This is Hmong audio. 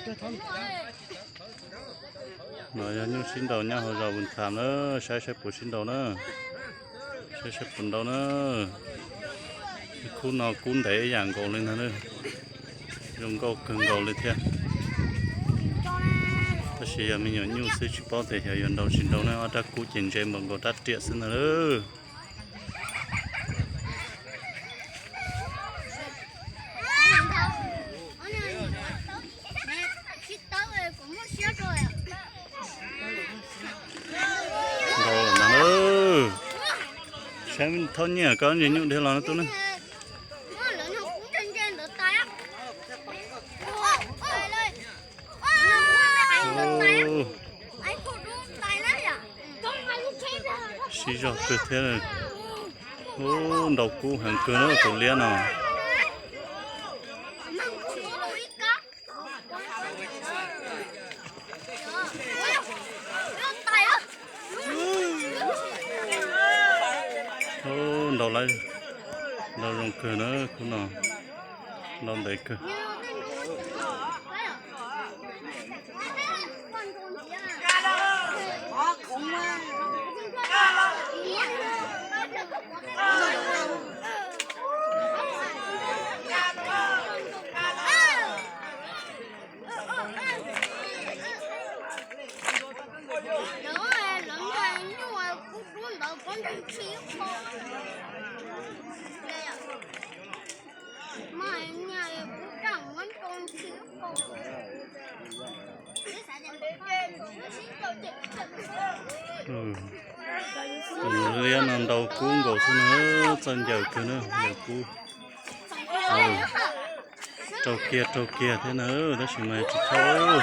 No yog nyuj sib nraus nyob hauv zos Vus Tham na, saib saib puas sib nraus na, saib saib puas nraus na. Khub no kub ntev ib yam nkaus li ntag, zoo nkauj kawg nkaus li thiab. Tab sis yog me nyuam nyuj xwb tsis paub tias xyov yuav nraus tsis nraus na, ob rab kub ces ntse npaum nkaus rab riam xwb ntag. Nraus lawm ntag. Saib thob nyiaj koj ntsis nyuj dhia los no tub ne. Siv zog kawg thiab. Ub, nraus kub heev kawg na tus liab no. Ub, nraus lawm, nraus zoo kawg na khub no, nraus ntev kawg. Tus liab no nraus kub nkaus xwb na, txawj ncaws kawg na, ncaws kub. Raug kiag raug kiag thiab na, tab sis mas tsis txhob.